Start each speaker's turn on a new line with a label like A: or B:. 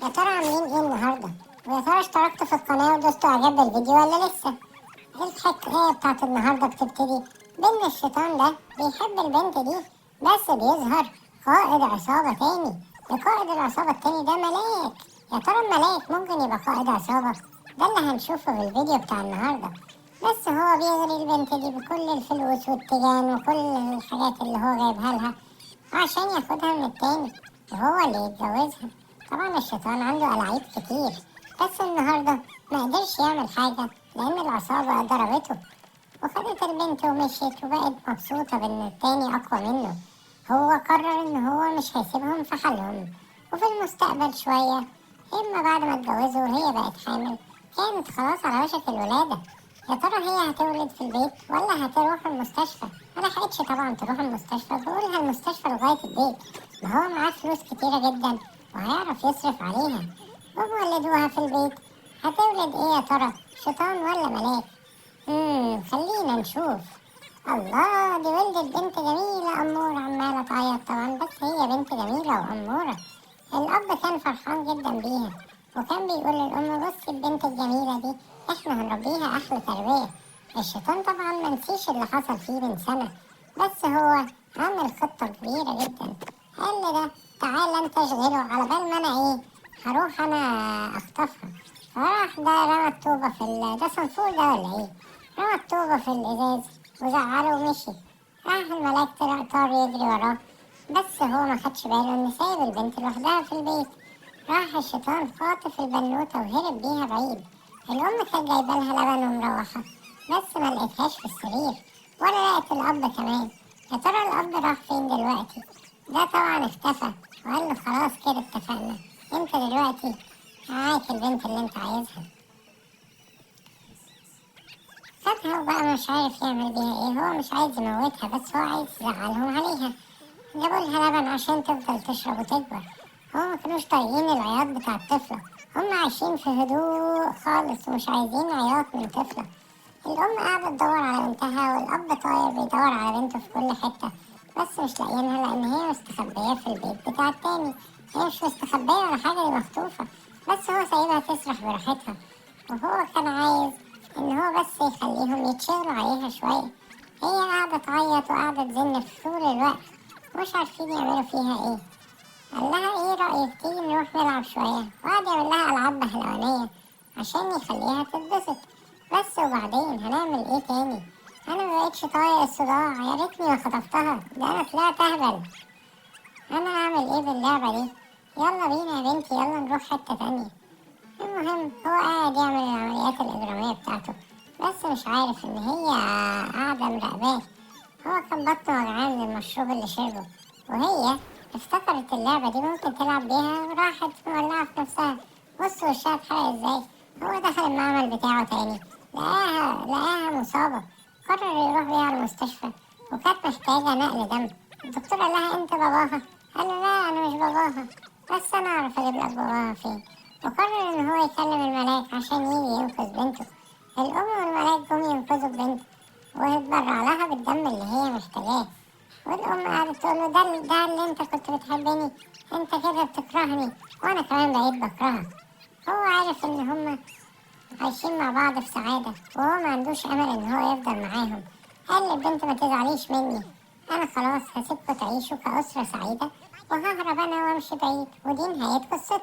A: يا ترى عاملين ايه النهارده؟ ويا ترى اشتركتوا في القناة ودوستوا اعجاب بالفيديو ولا لسه؟ الحكاية بتاعت النهارده بتبتدي بان الشيطان ده بيحب البنت دي، بس بيظهر قائد عصابة تاني. وقائد العصابة التاني ده ملاك. يا ترى الملاك ممكن يبقى قائد عصابة؟ ده اللي هنشوفه في الفيديو بتاع النهارده. بس هو بيغري البنت دي بكل الفلوس والتيجان وكل الحاجات اللي هو جايبها لها عشان ياخدها من التاني وهو اللي يتجوزها. طبعا الشيطان عنده ألاعيب كتير، بس النهاردة ما قدرش يعمل حاجة لأن العصابة ضربته وخدت البنت ومشيت، وبقت مبسوطة بإن التاني أقوى منه. هو قرر إن هو مش هيسيبهم في حالهم، وفي المستقبل شوية إما بعد ما اتجوزوا وهي بقت حامل، كانت خلاص على وشك الولادة. يا ترى هي هتولد في البيت ولا هتروح المستشفى؟ ما لحقتش طبعا تروح المستشفى، بقولها المستشفى لغاية البيت، ما هو معاه فلوس كتيرة جدا وهيعرف يصرف عليها. وولدوها في البيت. هتولد ايه يا ترى، شيطان ولا ملاك؟ خلينا نشوف. الله، دي ولدت بنت جميلة أمورة، عمالة تعيط طبعا، بس هي بنت جميلة وأمورة. الأب كان فرحان جدا بيها، وكان بيقول للأم بصي البنت الجميلة دي احنا هنربيها أحلى تربية. الشيطان طبعا منسيش اللي حصل فيه من سنة، بس هو عامل خطة كبيرة جدا. قال له ده تعالى انت اشغله على بال ما انا ايه هروح انا اخطفها. فراح ده رمى الطوبة في ده صنفور ده ولا ايه؟ رمى الطوبة في الازاز وزعله ومشي. راح الملاك طلع طار يجري وراه، بس هو ما خدش باله ان سايب البنت لوحدها في البيت. راح الشيطان خاطف البنوتة وهرب بيها بعيد. الأم كانت جايبة لها لبن ومروحة، بس ما لقيتهاش في السرير ولا لقت الأب كمان. يا ترى الأب راح فين دلوقتي؟ ده طبعا اختفى وقال له خلاص كده اتفقنا، انت دلوقتي معاك البنت اللي انت عايزها. خدها وبقى مش عارف يعمل بيها ايه، هو مش عايز يموتها بس هو عايز يزعلهم عليها. جابوا لها لبن عشان تفضل تشرب وتكبر. هو ما كانوش طايقين العياط بتاع الطفلة، هم عايشين في هدوء خالص ومش عايزين عياط من طفلة. الأم قاعدة تدور على بنتها والأب طاير بيدور على بنته في كل حتة، بس مش لاقيينها لأن هي مستخبية في البيت بتاع التاني. هي مش مستخبية ولا حاجة، دي مخطوفة، بس هو سايبها تسرح براحتها. وهو كان عايز إن هو بس يخليهم يتشغلوا عليها شوية. هي قاعدة تعيط وقاعدة تزن في طول الوقت ومش عارفين يعملوا فيها إيه. قال لها إيه رأيك تيجي نروح نلعب شوية؟ وقعد يعمل لها ألعاب بهلوانية عشان يخليها تتبسط. بس وبعدين هنعمل إيه تاني؟ أنا مبقتش طايق الصداع، يا ريتني ما خطفتها، ده أنا طلعت أهبل. أنا أعمل إيه باللعبة دي؟ يلا بينا يا بنتي، يلا نروح حتة تانية. المهم هو قاعد يعمل العمليات الإجرامية بتاعته، بس مش عارف إن هي قاعدة مراقباه. هو كان بطنه وجعان من المشروب اللي شربه، وهي افتكرت اللعبة دي ممكن تلعب بيها وراحت مولعة في نفسها. بص وشها اتحرق ازاي. هو دخل المعمل بتاعه تاني لقاها مصابة، قرر يروح بيها المستشفى، وكانت محتاجة نقل دم. الدكتور قال لها انت باباها؟ قال له لا انا مش باباها، بس انا اعرف اجيب لك باباها فين. وقرر ان هو يكلم الملاك عشان يجي ينقذ بنته. الام والملاك جم ينقذوا البنت ويتبرع لها بالدم اللي هي محتاجاه. والام قعدت تقول له ده اللي انت كنت بتحبني، انت كده بتكرهني وانا كمان بقيت بكرهك. هو عارف ان هما عايشين مع بعض في سعادة، وهو ما عندوش امل ان هو يفضل معاهم. قال للبنت ما تزعليش مني، انا خلاص هسيبكوا تعيشوا كأسرة سعيدة وههرب انا وامشي بعيد. ودي نهاية قصتنا.